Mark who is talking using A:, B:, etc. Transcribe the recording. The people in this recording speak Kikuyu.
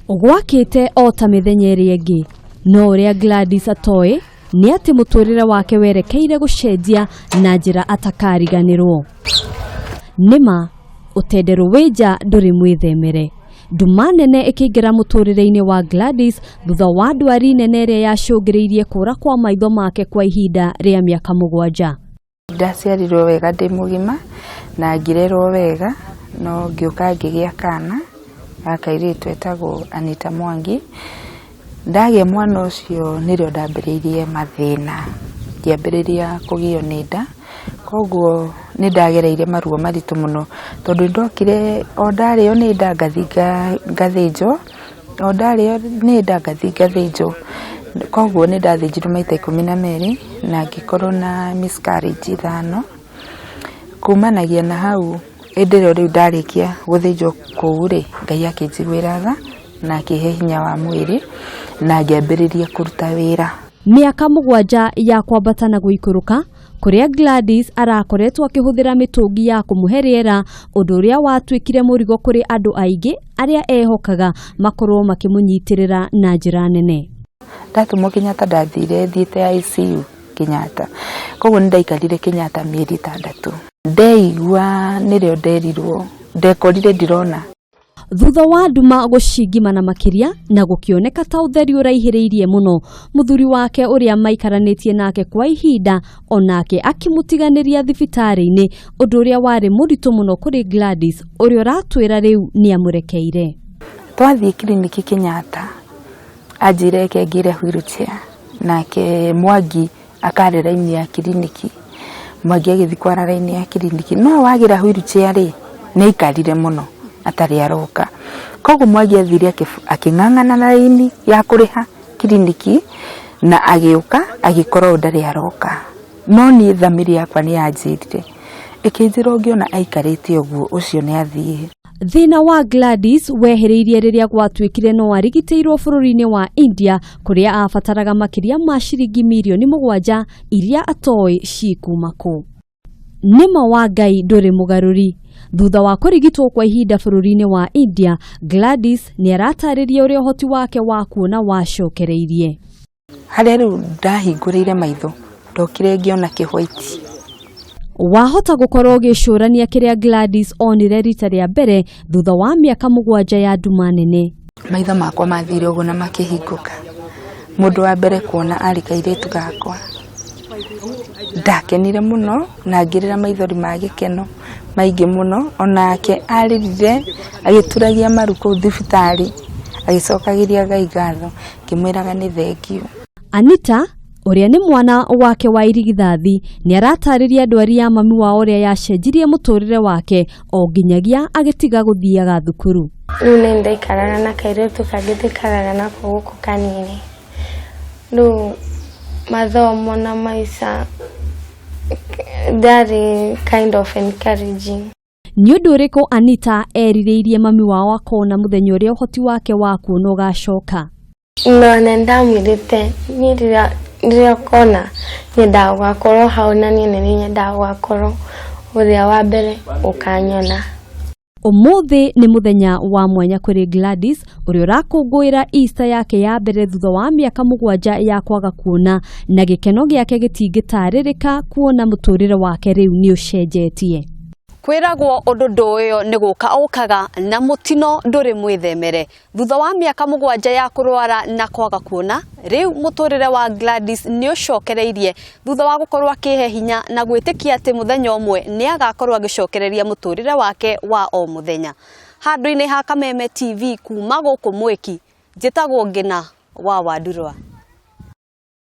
A: Gwakĩte o ta mĩthenya ĩrĩa ĩngĩ, no ũrĩa Gladys atoĩ nĩ atĩ mũtũrĩre wake werekeire gũcenjia na njĩra atakariganĩrwo. Nĩma ũtenderũ wĩ nja ndũrĩ mwĩthemere. Nduma nene ĩkĩingĩra mũtũrĩre-inĩ wa Gladys thutha wa ndwari nene ĩrĩa yacũngĩrĩirie kũra kwa maitho make kwa ihinda rĩa mĩaka 7.
B: Ndaciarirwo wega ndĩ mũgima na ngĩrerwo wega, no ngĩũka ngĩgĩa kana ga kairĩtu etagwo Anita Mwangi. Ndagĩa mwana ũcio nĩrĩo ndambĩrĩirie mathĩna, ngĩambĩrĩria kũgio nĩ nda, koguo nĩ ndagereire maruo maritũ mũno, tondũ nĩ ndokire o ndarĩo nĩ nda ngathiĩ ngathĩnjwo, o ndarĩo nĩ nda ngathiĩ ngathĩnjwo, koguo nĩ ndathĩnjirwo maita 12 na ngĩkorwo na miscarriage 5. Kumanagia na hau hĩndĩ ĩrĩa rĩu ndarĩkia gũthĩnjwo kũu rĩ, Ngai akĩnjiguĩra tha na akĩhe hinya wa mwĩrĩ na ngĩambĩrĩria kũruta wĩra.
A: Mĩaka 7 ya kwambata na gũikũrũka kũrĩa Gladys arakoretwo akĩhũthĩra mĩtũngi ya kũmũhe rĩera, ũndũ ũrĩa watuĩkire mũrigo kũrĩ andũ aingĩ arĩa ehokaga makorwo makĩmũnyitĩrĩra na njĩra nene.
B: Ndatũmwo Kenyatta ndathire thiĩte ICU Kenyatta, koguo nĩ ndaikarire Kenyatta mĩeri 6. Ndeigua nĩrĩo nderirwo, ndekorire ndirona.
A: Thutha wa nduma gũcingimana makĩria na gũkĩoneka ta ũtheri ũraihĩrĩirie mũno, mũthuri wake ũrĩa maikaranĩtie nake kwa ihinda onake akĩmũtiganĩria thibitarĩ-inĩ, ũndũ ũrĩa warĩ mũritũ mũno kũrĩ Gladys ũrĩa ũratwĩra rĩu nĩamũrekeire.
B: Twathiĩ kiriniki Kenyatta, anjĩre reke ngĩre wheelchair, nake Mwangi akare raini ya kiriniki, Mwangi agĩthiĩ kwara raini ya kiriniki, no wagĩra wheelchair rĩ, nĩ aikarire mũno atarĩ aroka, koguo Mwangi athire akĩng'ang'ana na raini ya kũrĩha kiriniki na agĩũka agĩkora ũyũ ndarĩ aroka, no niĩ thamiri yakwa nĩ yanjĩrire, ĩkĩnjĩra ũngĩona aikarĩte ũguo ũcio nĩ athiĩ.
A: Thĩna wa Gladys wehereirie rĩrĩa gwatuĩkire no arigitĩirwo bũrũri-inĩ wa India kũrĩa abataraga makĩria ma ciringi mirioni 7 iria atoĩ cikuma kũ. Nĩma wa Ngai ndũrĩ mũgarũri. Thutha wa kũrigitwo kwa ihinda bũrũri-inĩ wa India, Gladys nĩ aratarĩria ũrĩa ũhoti wake wa kuona wacokereirie.
B: Harĩa rĩu ndahingũrĩire maitho, ndokire ngĩona kĩhwaiti.
A: Wahota gũkorwo ũgĩcũrania kĩrĩa Gladys onire rita rĩa mbere thutha wa mĩaka 7 ya nduma nene.
B: Maitho makwa mathire ũguo na makĩhingũka. Mũndũ wa mbere kuona arĩ kairĩtu gakwa. Ndakenire mũno na ngĩrĩra maithori ma gĩkeno maingĩ mũno, onake arĩrire agĩturagia maru kũu thibitarĩ agĩcokagĩria Ngai ngatho, ngĩmwĩraga nĩ thengiũ.
A: Anita ũrĩa nĩ mwana wake wa irigithathi nĩ aratarĩria ndwari ya mami wao ũrĩa yacenjirie mũtũrĩre wake o nginyagia agĩtiga gũthiaga thukuru.
C: Rĩu nĩ ndaikaraga na kairĩtu kangĩ tũikaraga nako gũkũ kanini, rĩu mathomo na maica ndarĩ kind of encouraging.
A: Nĩ ũndũ ũrĩkũ Anita erirĩirie mami wao akona mũthenya ũrĩa ũhoti wake wa kuona ũgacoka?
C: No nĩ ndamwĩrĩte niĩ rĩrĩa ũkona nyendaga gũgakorwo hau, na niĩ nĩ niĩ nyendaga gũgakorwo ũrĩa wa mbere ũkanyona.
A: Ũmũthĩ nĩ mũthenya wa mwanya kũrĩ Gladys ũrĩa ũrakũngũĩra Easter yake ya mbere thutha wa mĩaka 7 ya kwaga kuona, na gĩkeno gĩake gĩtingĩtarĩrĩka kuona mũtũrĩre wake rĩu nĩ ũcenjetie. Kwĩragwo ũndũ ndũĩyo nĩ gũka ũkaga na mũtino ndũrĩ mwĩthemere. Thutha wa mĩaka 7 ya kũrwara na kwaga kuona, rĩu mũtũrĩre wa Gladys nĩ ũcokereirie thutha wa gũkorwo akĩhe hinya na gwĩtĩkia atĩ mũthenya ũmwe nĩ agakorwo agĩcokereria mũtũrĩre wake wa o mũthenya. Handũ-inĩ ha Kameme TV kuma gũkũ Mwĩki, njĩtagwo Ngĩna wa Wandurwa.